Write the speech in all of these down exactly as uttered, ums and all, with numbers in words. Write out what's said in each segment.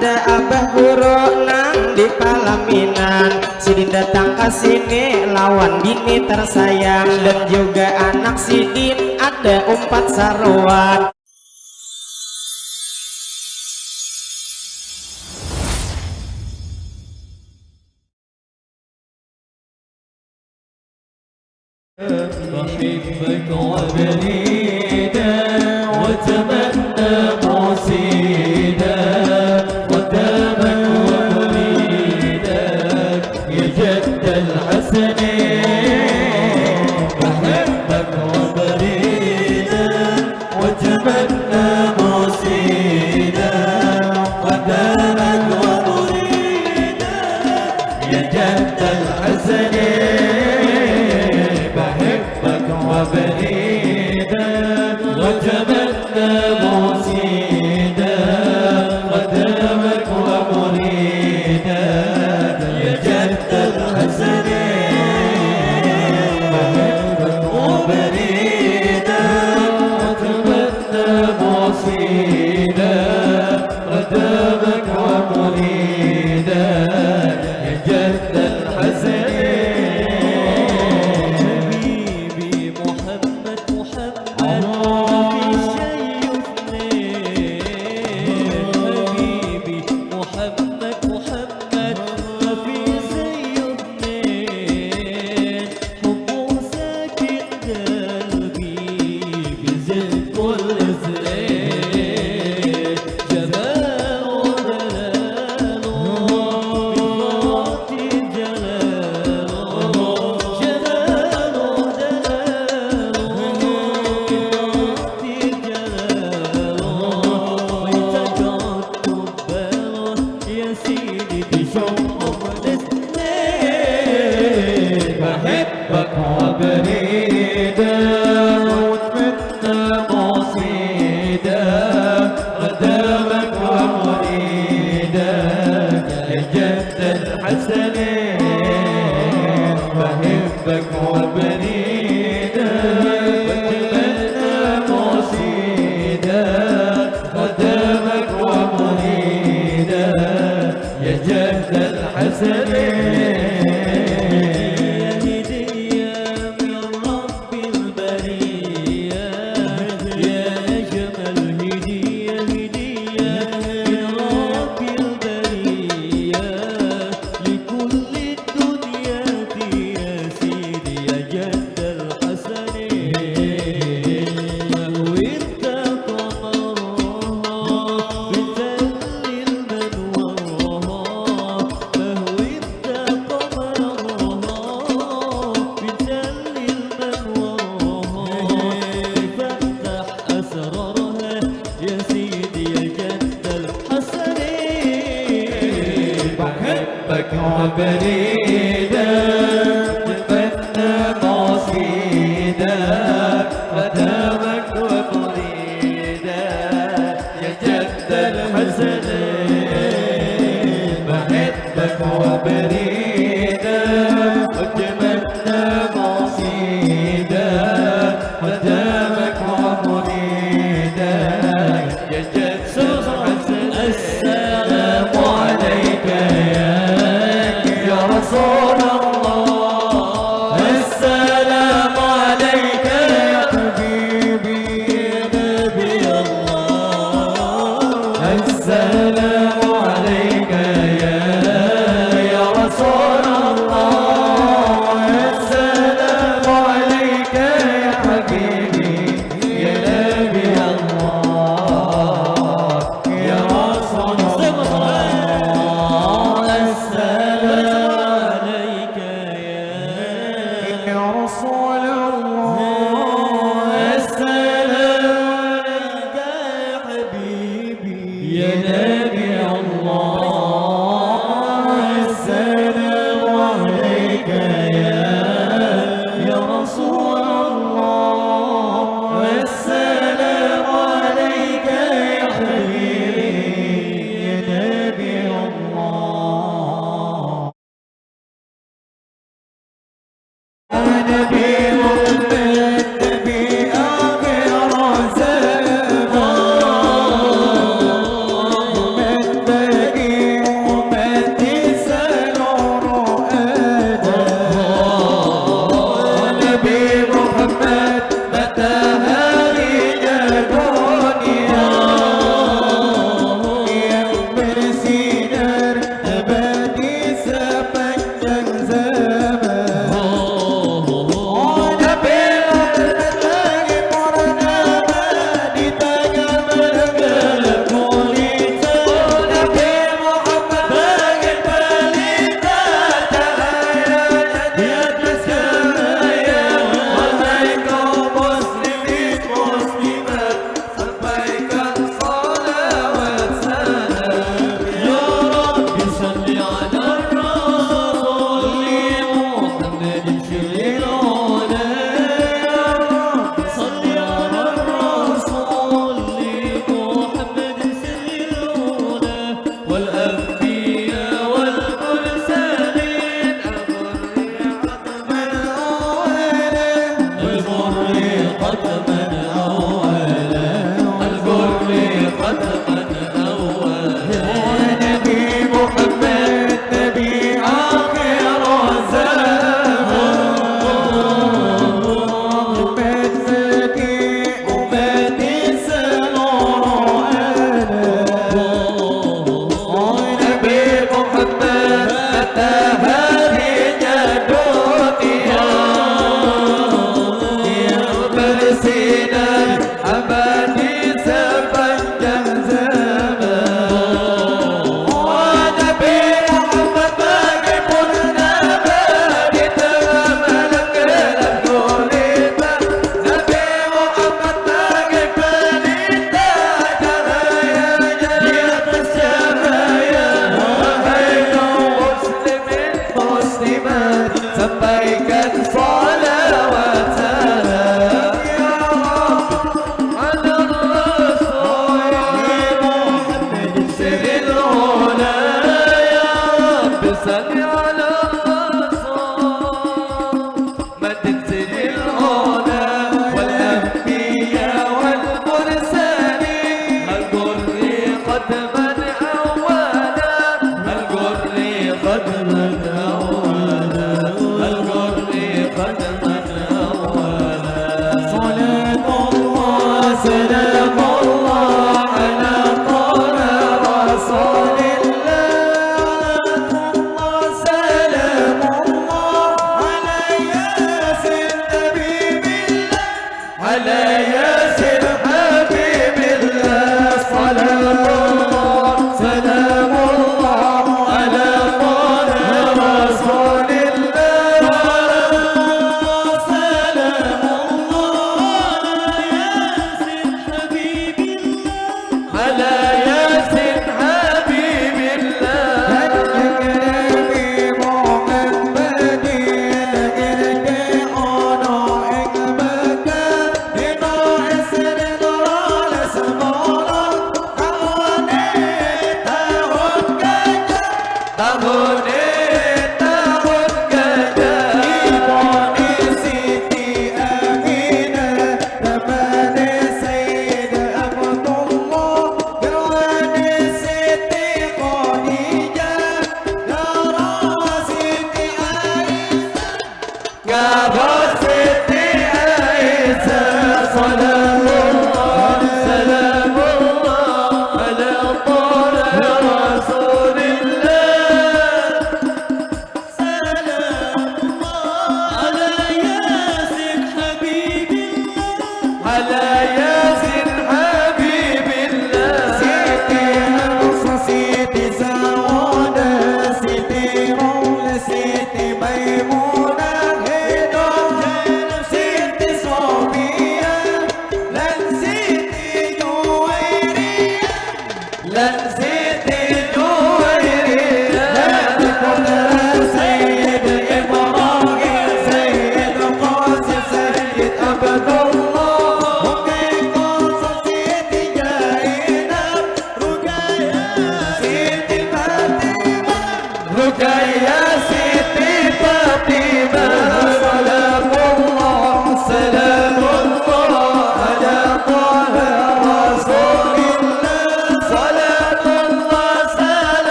Ada abah guru nang di palaminan, sidin datang ka sini lawan bini tersayang, dan juga anak sidin ada umpat saruan. بحبك وبريدا، واتمنى موسيدا، قدامك ومريدا، يا جد الحسنين. بحبك وبريدا، واتمنى موسيدا، قدامك ومريدا، يا جد الحسنين. بحبك وبريدا، واتمنى موسيدا، قدامك ومريدا، يا جد الحسنين. بحبك وبريدا، واتمنى موسيدا، قدامك ومريدا، يا جد الحسنين. حبيبي محمد، محمد، ما في شي يثني. حبيبي محمد، محمد، ما في زيه اثنين. حبه ساكن قلبي بزيت كل زين. جماله دلاله من ذات جلاله. جماله دلاله من ذات جلاله. وانت قد تباله يا سيدي بشوق ونسمة. بحبك وبريدك واتمنى مصيدك، قدامك ومريدك يا جد الحسنين. بحبك وبريدك واتمنى مصيدك، قدامك ومريدك يا جد الحسنين. هدية من رب البرية، يا أجمل هدية، هدية من رب البرية لكل الدنيا يا سيدي يا جد الحسنين. وانت قمرها بتل المنورها، فهو انت قمرها بتل المنورها، بفتح أسرارها يا سيدي يا جد الحسنين. بحبك وبريدك واتمنى مصيدك، قدامك ومريدك يا جد الحسنين. بحبك وبريدك واتمنى مصيدك، قدامك ومريدك يا جد الحسنين. السلام عليك يا، يا رسول الله. السلام عليك يا حبيبي يا نبي الله. السلام عليك يا، يا رسول الله. السلام عليك يا حبيبي يا نبي الله، يا رسول الله.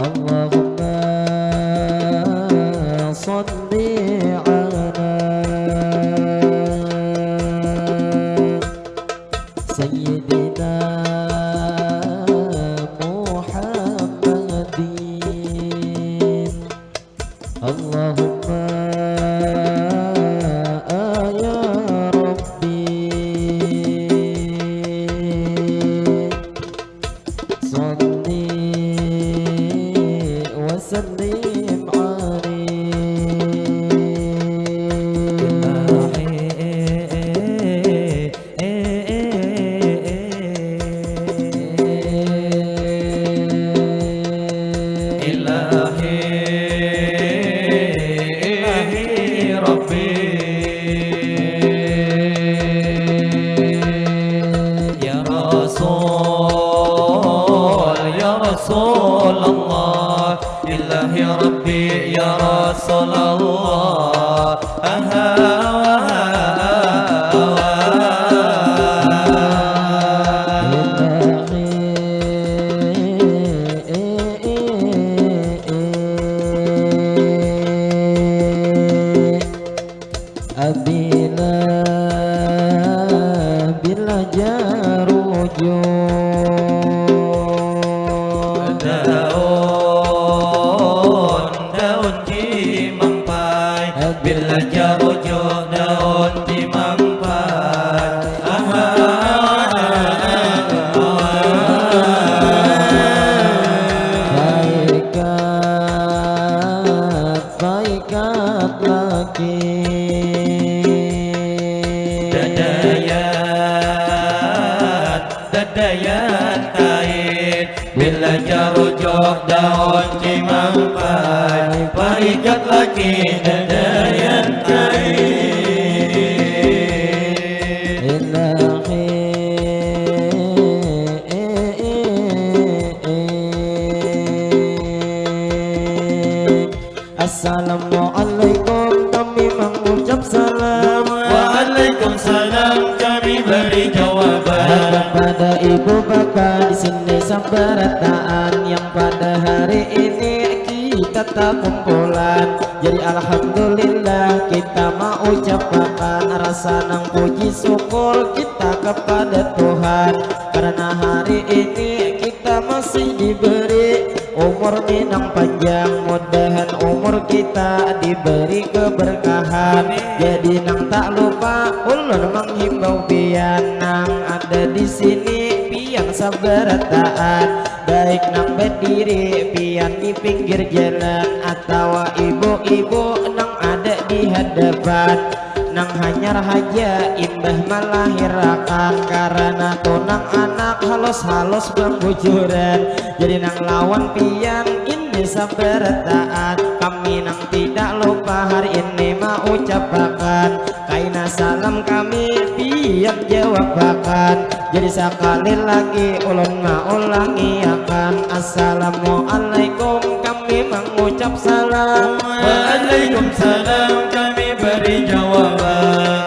اللهم صل على سيدنا محمد. اللهم يا ربي صل وسلم عليه. إلهي، إلهي ربي، يا رسول، يا رسول الله، إلهي ربي، يا رسول الله. Abilah bila jarujuk daun, daun cimampai. Bila jarujuk daun cimampai. Paikat, paikat laki. Dadayan, dadayan kain. Bila jarujuk daun cimampai, paikat laki dadayan kain. Ilahi. Assalamualaikum, kami mengucap salam. Waalaikumsalam, kami beri jawaban. Kepada ibu bapa di sini sabarataan yang pada hari ini kita takumpulan. Jadi alhamdulillah kita mau ucapakan rasa nang puji syukur kita kepada Tuhan karena hari ini kita masih diberi umur minang panjang, mudahan umur kita diberi keberkahan. Jadi nang tak lupa ulun menghimbau pian nang ada di sini, pian sabarataan, baik nang berdiri pian di pinggir jalan atawa ibu-ibu nang ada di hadapan. Nang hanyar haja imbah malahirakan, karana tunang anak halus-halus bambujuran. Jadi nang lawan pian ini sabarataan, kami nang tidak lupa hari ini maucapakan kaina salam kami pian jawabakan. Jadi sakali lagi ulun maulangiakan, assalamualaikum kami mangucap salam. Waalaikumsalam kami bari jawaban.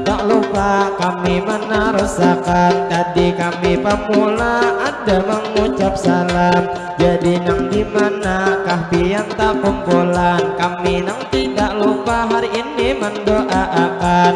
Tak lupa kami manarusakan, tadi kami pamula ada mangucap salam. Jadi nang dimanakah pian takumpulan, kami nang tidak lupa hari ini mandoaakan.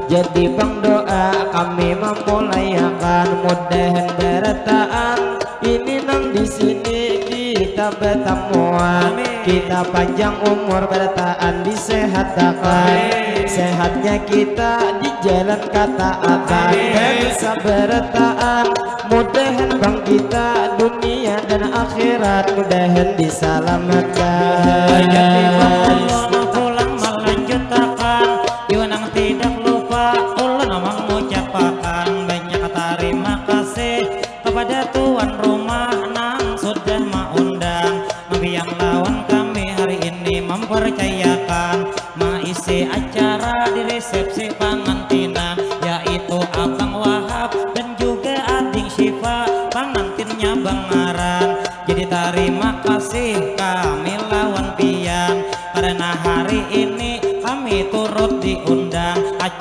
Jadi pang doa kami mamulaiakan, mudahan barataan ini nang di sini kita batamuan. Amin. Kita panjang umur barataan disehatakan. Amin. Sehatnya kita di jalan kataatan. Amin. Dan sabarataan mudahan bang kita dunia dan akhirat mudahan disalamatkan. Jadi pang ulun pulang malanjutakan, jua nang tidak lupa ulun mangucapakan banyak tarima kasih kepada tuan rumah nang sudah maundang pian lawan kami hari ini mamparcayakan maisi acara di resepsi pangantinan, yaitu Abang Wahab dan juga Ading Syifa, pangantin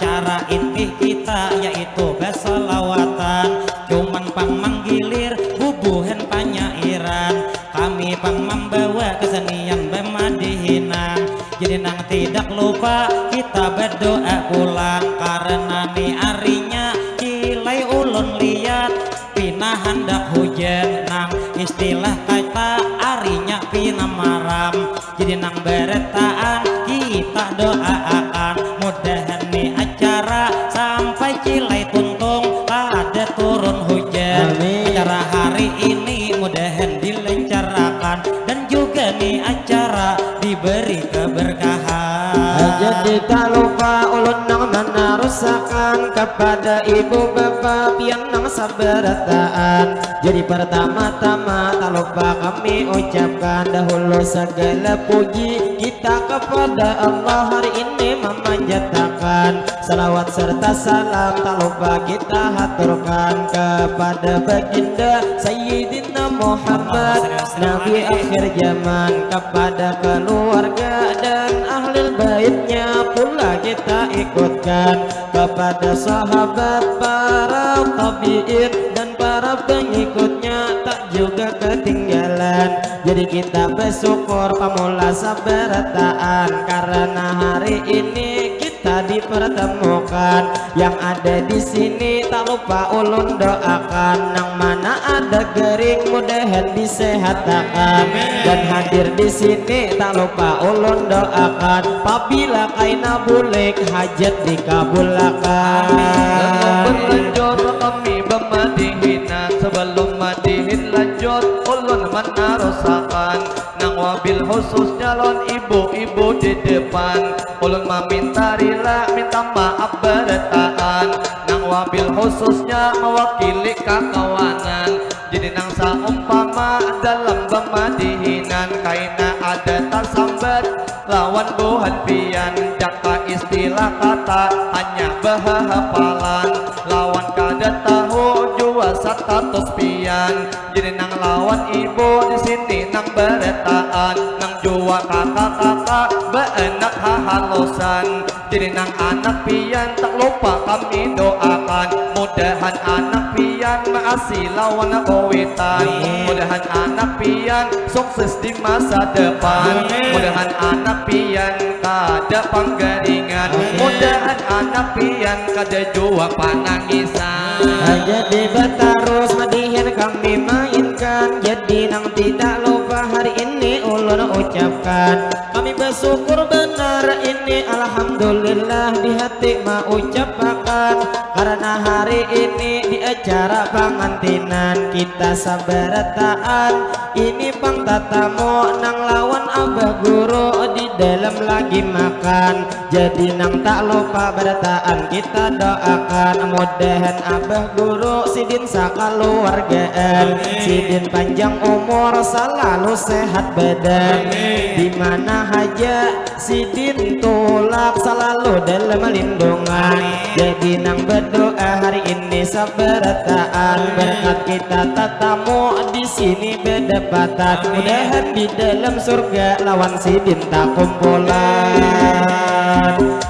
Cara intih kita yaitu basalawatan, cuman pang manggilir bubuhan panyairan. Kami pang mambawa kasenian bamadihinan. Jadi nang tidak lupa kita badoa pulang, karena ni arinya cilai ulun lihat pina handak hujan, nang istilah kata arinya pina maram. Jadi nang barataan kita doaakan, mudahan ni acara sampai cilai tuntung kada turun hujan. Amin. Acara hari ini mudahan dilancarakan dan juga ni acara diberi keberkahan. Jadi tak lupa ulun nang manarusakan kepada ibu bapa pian nang sabarataan. Jadi pertama-tama tak lupa kami ucapkan dahulu segala puji kita kepada Allah hari ini memanjatkan salawat serta salam tak lupa kita haturkan kepada baginda Sayyidina Muhammad Nabi akhir zaman, kepada keluarga dan ahli baitnya pula kita ikutkan, kepada sahabat, para tabiin dan para pengikutnya tak juga ketinggalan. Jadi kita bersyukur pamula sabarataan karena hari ini kita dipertemukan. Yang ada di sini tak lupa ulun doakan, nang mana ada gering mudahan disehatakan. Dan hadir di sini tak lupa ulun doakan, pabila kaina bulik hajat dikabulakan. Lalu berlanjut kami bamadihinan, sebelum madihin lanjut ulun manarusakan, nang wabil khususnya lawan ibu-ibu di depan. Ulun maminta rila, minta maaf barataan, nang wabil khususnya mewakili kakawanan. Jadi nang saumpama dalam bamadihinan, kaina ada tasambat lawan buhan pian, jaka istilah kata hanya bahahapalan, lawan kada tahu jua status pian. Jadi nang lawan ibu di sini nang barataan, nang jua kaka-kaka baanak hahalusan. Jadi nang anak pian tak lupa kami doakan, mudahan anak pian maasi lawan kuitan. Amin. Mudahan anak pian sukses di masa depan. Amin. Mudahan anak pian kada panggaringan. Amin. Mudahan anak pian kada jua panangisan. Jadi batarus madihin kami mainkan, jadi nang tidak lupa hari ini ulun ucapkan. Kami bersyukur benar ini, alhamdulillah, di hati maucapakan. Karena hari ini di acara pangantinan kita sabarataan, ini pang tatamu nang lawan abah guru di dalam lagi makan. Jadi nang tak lupa barataan kita doakan, mudahan abah guru sidin sakaluargaan, amin, sidin panjang umur, salalu sehat badan. Amin. Di mana haja sidin tulak salalu dalam lindungan. Amin. Jadi nang berdoa hari ini sabarataan, amin, berkat kita tatamu di sini badapatan. Amin. Mudahan di dalam surga lawan sidin takumpulan.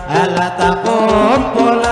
Alah takumpulan.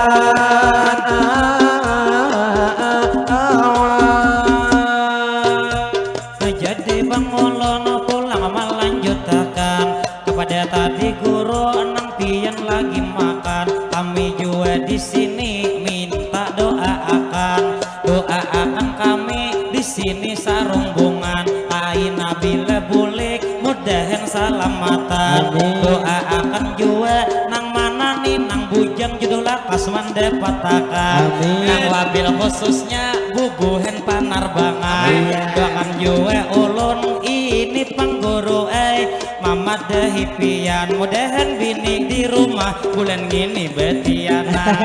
Jadi bang ulun pulang malanjutakan kepada tadi guru nang pian lagi makan. Kami jua di sini minta doa akan, doa akan kami di sini sarumbungan. Kaina bila bulik mudahan salamatan. Amin. Doa akan jua nang mana ni nang bujang judul lakas mandapatakan. Amin. Nang wabil khususnya bubuhan panarbangan. Amin. Doakan jua ulun ini pang guru ai. Mamadahi pian, mudahan bini di rumah bulan ngini batianak.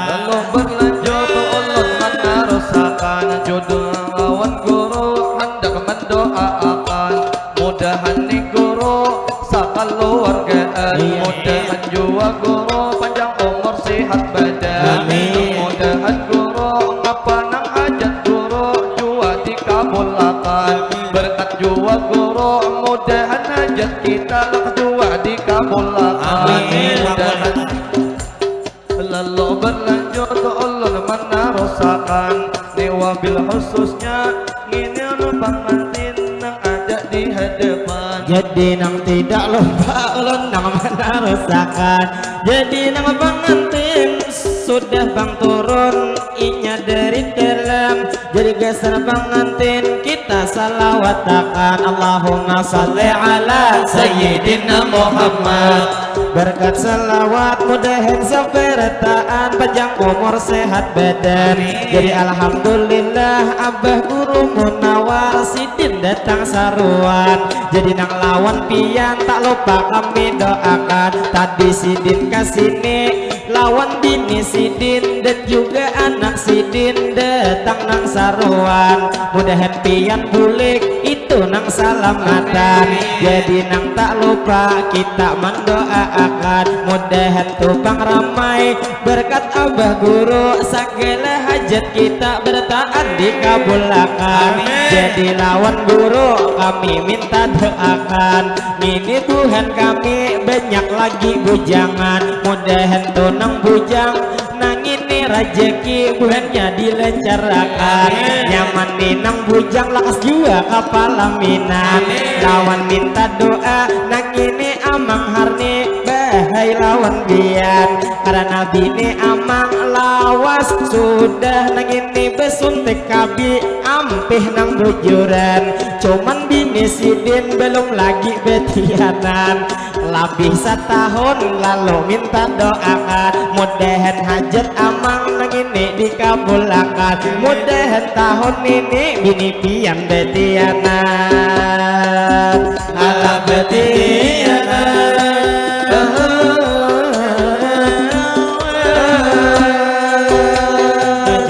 Lalu berlanjut ulun manarusakan, judul lawan guru handak mendoaakan. Mudahan ni guru sakaluargaan, iya, mudahan jua guru panjang umur sihat badan. Amin. Mudahan guru ngapa nang hajat guru jua dikabulakan. Berkat jua guru, mudahan hajat kita lah jua dikabulakan. Amin. Mudahan. Lalu Berlanjut ulun menarusakan ni wabil khususnya ngini anu pangantin nang ada di hadapan. Jadi nang tidak lupa ulun nang menarusakan. Jadi nang pangantin sudah bang turun inya dari dalam. Jadi gasan pangantin kita salawatakan Allahumma salli ala sayyidina Muhammad. Berkat salawat mudahan sabarataan panjang umur sehat badan. Jadi alhamdulillah abah guru munawar sidin datang saruan. Jadi nang lawan pian tak lupa kami doakan. Tadi sidin kasini lawan bini sidin dan juga anak sidin datang nang saruan. Mudahan pian bulik itu nang salamatan. Jadi nang tak lupa kita mendoaakan mudahan tu pang ramai berkat abah guru sagala hajat kita berataan dikabulakan. Jadi lawan guru kami minta doakan ngini buhan kami banyak lagi bujangan mudahan tu nang bujang nang ini rajaki buhannya dilancarakan. Nyaman ni nang bujang lakas jua kapalaminan. Lawan minta doa nang ini amang harni bahai lawan bian karena bini amang lawas sudah nang ini besuntik kabi ampih nang bujuran cuman bini sidin belum lagi betianan. Labih satahun lalu minta doakan mudahan hajat amang nang ini dikabulakan mudahan tahun ini bini pian betianan. Alah betianan.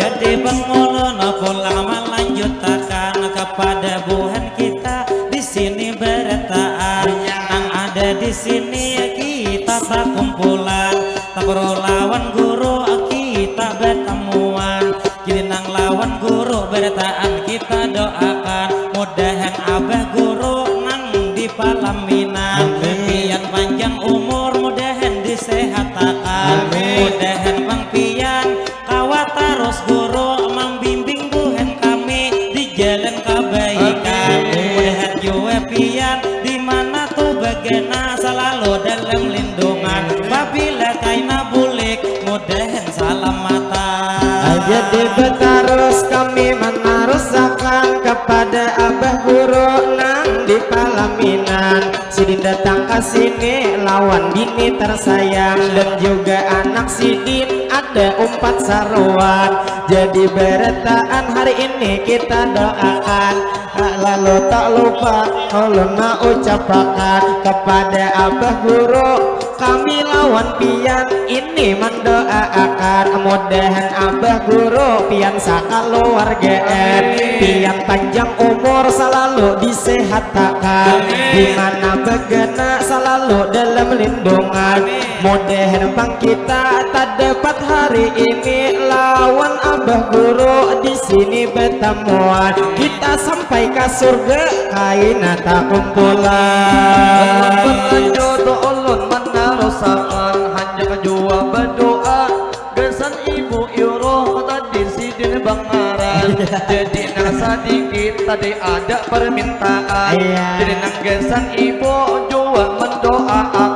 Jadi pengulun pulang melanjutakan kepada buhan kita di sini berataan nang ada di sini kita sakumpulan tak perlu lawan guru kita bertemuan jadi nang lawan guru berataan kita doakan mudahan abah guru nang di palaminan pian panjang umur mudahan disehatakan mudahan pang pian kawa tarus guru membimbing buhan kami di jalan kebaikan. Mudahan jua pian di mana tu bagana selalu dalam lindungan. Pabila kaina bulik, mudahan salamatan. Jadi betarus kami menarusakan kepada abah guru nang di palaminan. Sidin datang ke sini lawan bini tersayang dan juga anak sidin ada umpat saruan. Jadi berataan hari ini kita doakan. Lalu tak lupa ulun maucapakan kepada abah guru kami lawan pian ini mendoaakan mudahan abah guru pian sakaluargaan pian panjang umur selalu disehatakan di mana begana selalu dalam lindungan. Mudahan pang kita tadapat hari ini lawan abah guru di sini betamuan. Kita sampai ka surga kaina takumpulan. Berlanjut ulun menarusakan hanjak jua berdoa gasan ibu iruh tadi sidin bangaran. Jadi nang sadikit tadi ada permintaan. Jadi nang gasan ibu jua mendoaakan.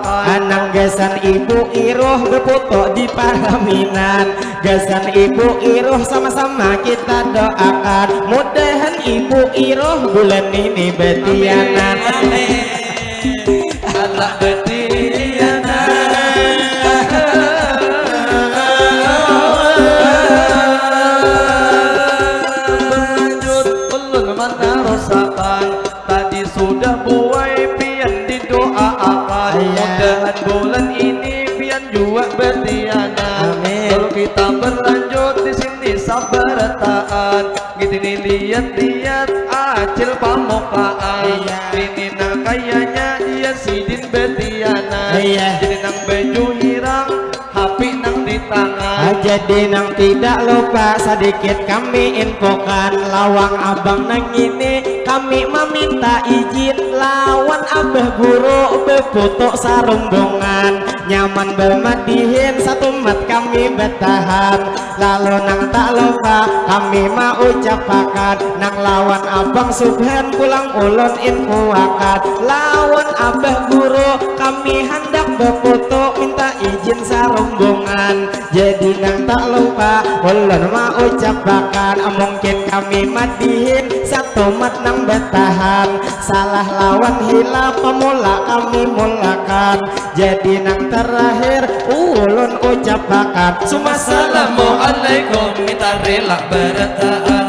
Nang gasan ibu iruh beputu di palaminan. Gasan ibu iruh sama-sama kita doakan. Mudahan ibu iruh bulan ini betianan. Anak betianan. Berlanjut ulun menarusakan. Tadi sudah buai pian didoaakan. Mudahan bulan ini pian jua betianan. Lalu kita berlanjut di sini sabarataan. Ngitini lihat-lihat acil pamukaan. Ini nang kayanya dia sidin betianan. Jadi nang baju hirang hapi nang di tangan. Jadi nang tidak lupa sadikit kami infokan lawang abang nang ini. Kami maminta izin lawan abah guru beputuk sarumbungan. Nyaman bamadihin satumat kami batahan. Lalu nang tak lupa kami maucapakan nang lawan abang Subhan pulang ulun infuakan. Lawan abah guru kami handak beputuk minta izin sarumbungan. Jadi nang tak lupa ulun maucapakan mungkin kami madihin satumat nang batahan. Salah lawan hilap pamula kami mulakan. Jadi nang terakhir ulun ucapakan. Assalamualaikum, minta rela barataan.